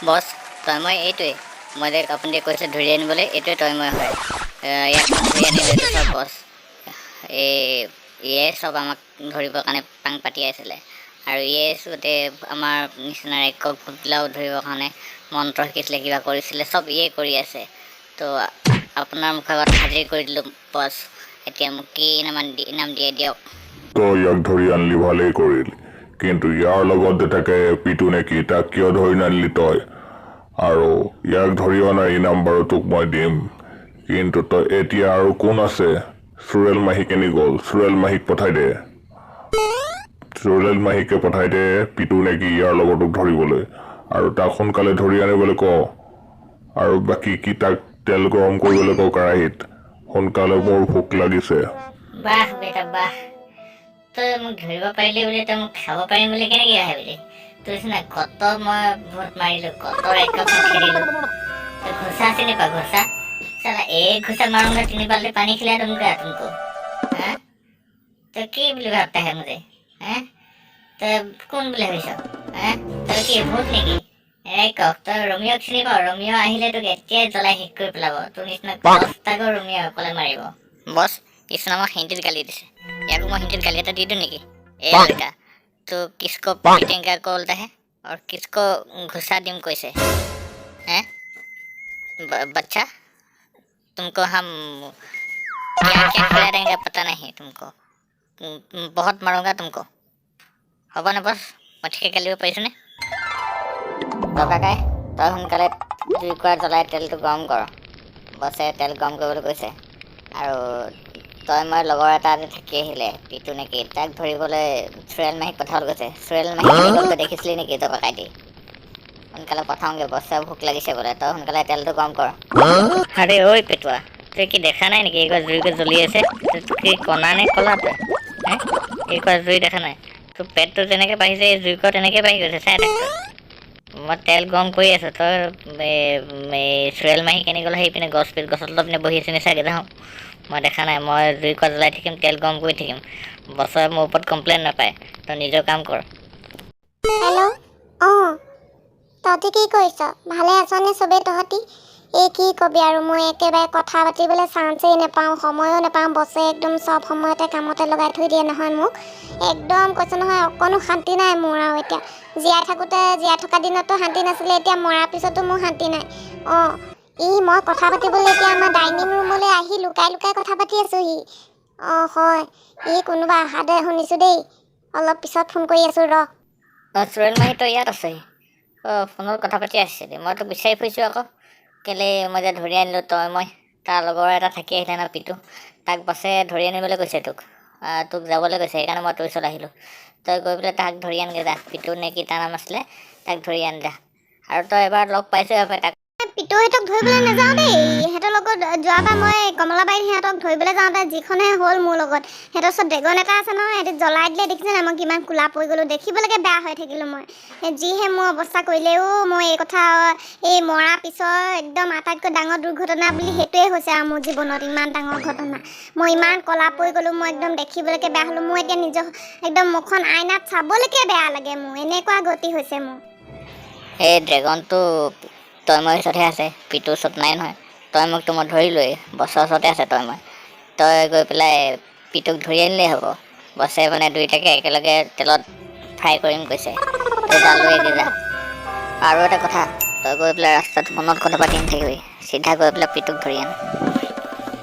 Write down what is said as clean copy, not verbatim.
বছ, তই মই এইটোৱে। মই যে আপুনি যে কৈছে ধৰি আনিবলৈ, এইটোৱে তই মই হয়। ইয়াক ধৰি আনিলোঁ। এইটো চব বছ, এই ইয়ে চব আমাক ধৰিবৰ কাৰণে পাং পাতি আছিলে আৰু ইয়ে গোটেই আমাৰ নিচিনা ৰাক্ষস ভূতবিলাকো ধৰিবৰ কাৰণে মন্ত্ৰ শিকিছিলে, কিবা কৰিছিলে, চব ইয়ে কৰি আছে। তো আপোনাৰ মুখৰ আগত হাজিৰ কৰি দিলোঁ বছ। এতিয়া মোক কি ইনাম দিয়ে দিয়ক। তই ইয়াক ধৰি আনিলি, ভালেই কৰিলি। কিন্তু ইয়াৰ লগত যে থাকে পিটু নেকি, তাক কিয় ধৰি নানিলি তই? আৰু ইয়াক ধৰি অনাৰ ইনাম বাৰু তোক মই দিম, কিন্তু তই এতিয়া আৰু কোন আছে? চুৰেল মাহী কেনি গ'ল? চুৰেল মাহীক পঠাই দে। চুৰেল মাহীকে পঠাই দে পিটু নেকি ইয়াৰ লগৰটোক ধৰিবলৈ আৰু তাক সোনকালে ধৰি আনিবলৈ ক। আৰু বাকী কি, তাক তেল গৰম কৰিবলৈ ক কেৰাহীত সোনকালে। মোৰ ভোক লাগিছে। বাহ বেটা বাহ, তই মোক ধৰিব পাৰিলি বুলি তই মোক খাব পাৰিম বুলি কেনেকে ভাবিলি? তোৰ নিচিনা কত মই ভূত মাৰিলো, কত ৰাক্ষস খেদিলো। তই ঘোচা চিনি পা? ঘোচা, साला एक घुसा मारूंगा, 3 बाल्टी पानी खिला दूंगा तुमको। हाँ, तू কি বুলি ভাবता है मुझे? हाँ, তই কোন বুলি ভাবিছ? হা, তই কি ভূত নেকি? ৰাক্ষস, তই ৰমিঅক চিনি পাৱ? ৰমিঅ আহিলে তোক এতিয়াই জ্বলাই শেষ কৰি পেলাব। তোৰ নিচিনা 10টাকৈ ৰমিঅ অকলে মাৰিব। বছ, কিছুমান আমাক হিন্দীত গালি দিছে। ইয়াকো মই হিন্দীত গালি এটা দি দিওঁ নেকি? ए लड़का, तू किसको पिटेंगा बोलता है और किसको घुसा दिम কৈছে? हैं बच्चा, तुमको हम क्या क्या खिला देंगे पता नहीं तुमको। बहुत मारूंगा तुमको। হ'ব নে বছ? মই ঠিকে গালিব পাৰিছোনে? কাকাই, তই সোনকালে জুইকুৰা জ্বলাই তেলটো গৰম কৰ। বছে তেল গৰম কৰিবলৈ কৈছে। আৰু তই মই লগৰ এটা যে থাকি আহিলে পিটু নেকি, তাক ধৰিবলৈ চুৰেল মাহীক পঠাবলৈ কৈছে। চুৰেল মাহীক কেনি গ'ল তই দেখিছিলি নেকি তই কাকাইটি? সোনকালে পঠাওঁগে, বছে ভোক লাগিছে বোলে। তই সোনকালে তেলটো গৰম কৰ। আৰে ঐ পেটুৱা, তই কি দেখা নাই নেকি এইকোৰা জুইকৈ জ্বলি আছে? তই কি কণা নে কলা তই? হে, এইকোৰা জুই দেখা নাই? তোৰ পেটটো যেনেকৈ বাঢ়িছে, এই জুইকুৰা তেনেকৈ বাঢ়ি গৈছে। চাই থাক তই, মই তেল গৰম কৰি আছোঁ। তই এই চুৰেল মাহী কেনি গ'ল? সেইপিনে গছ গছৰ তলত পিনে বহি আছে নি চাগে যাওঁ। মই দেখা নাই। মই জুইকুৰা জ্বলাই থাকিম, তেল গৰম কৰি থাকিম। বছৰে মোৰ ওপৰত কমপ্লেইন নাপায়। তই নিজৰ কাম কৰ। হেল্ল', অঁ, তহঁতি কি কৰিছ? ভালে আছনে চবেই তহঁতি? এই কি কবি আৰু, মই একেবাৰে কথা পাতিবলৈ চান্সেই নাপাওঁ, সময়ো নাপাওঁ। বছে একদম চব সময়তে কামতে লগাই থৈ দিয়ে নহয় মোক। একদম কৈছোঁ নহয়, অকণো শান্তি নাই মোৰ। আৰু এতিয়া জীয়াই থাকোঁতে, জীয়াই থকা দিনতো শান্তি নাছিলে, এতিয়া মৰাৰ পিছতো মোৰ শান্তি নাই। অঁ, ই মই কথা পাতিবলৈ এতিয়া আমাৰ ডাইনিং ৰুমলৈ আহি লুকাই লুকাই কথা পাতি আছোঁহি। অঁ হয়, ই কোনোবা অহা দৰে শুনিছোঁ দেই। অলপ পিছত ফোন কৰি আছোঁ ৰ। অঁ, চুৰেল মাহী, তই ইয়াত আছহি? অঁ, ফোনত কথা পাতি আছিলি? মই তোক বিচাৰি ফুৰিছোঁ আকৌ। কেলৈ মই যে ধৰি আনিলোঁ তই মই, তাৰ লগৰ এটা থাকি আহিলে ন পিটু, তাক বছে ধৰি আনিবলৈ কৈছে তোক। তোক যাবলৈ কৈছে, সেইকাৰণে মই তোৰ ওচৰত আহিলোঁ। তই গৈ পেলাই তাক ধৰি আনগৈ যা। পিটু নে কি তাৰ নাম আছিলে, তাক ধৰি আন যা। আৰু তই এবাৰ লগ পাইছই হপাই তাক। পিতৌহঁতক ধৰিবলৈ নাযাওঁ দেই। সিহঁতৰ লগত যোৱাবাৰ মই কমলাবাৰীত সিহঁতক ধৰিবলৈ যাওঁতে যিখনহে হ'ল মোৰ লগত। সিহঁতৰ ওচৰত ড্ৰেগন এটা আছে নহয়, সিহঁতি জ্বলাই দিলে। দেখিছে নাই মই কিমান ক'লা পৰি গ'লোঁ, দেখিবলৈকে বেয়া হৈ থাকিলোঁ মই। সেই যিহে মোৰ অৱস্থা কৰিলেও, মই এই কথা এই মৰাৰ পিছৰ একদম আটাইতকৈ ডাঙৰ দুৰ্ঘটনা বুলি সেইটোৱে হৈছে আৰু মোৰ জীৱনত ইমান ডাঙৰ ঘটনা। মই ইমান ক'লা পৰি গ'লোঁ, মই একদম দেখিবলৈকে বেয়া হ'লোঁ। মোৰ এতিয়া নিজৰ একদম মুখখন আইনাত চাবলৈকে বেয়া লাগে মোৰ, এনেকুৱা গতি হৈছে মোৰ। এই ড্ৰেগনটো তই মই ওচৰতহে আছে, পিটুৰ ওচৰত নাই নহয়। তই মোকতো মই ধৰিলোৱেই, বছৰ ওচৰতে আছে তই মই। তই গৈ পেলাই পিটুক ধৰি আনিলেই হ'ব। বছে মানে দুইটাকে একেলগে তেলত ফ্ৰাই কৰিম কৈছে। তই যা, লৈ আহিবি যা। আৰু এটা কথা, তই গৈ পেলাই ৰাস্তাত ফোনত কথা পাতি নাথাকিবি, চিধা গৈ পেলাই পিটুক ধৰি আন।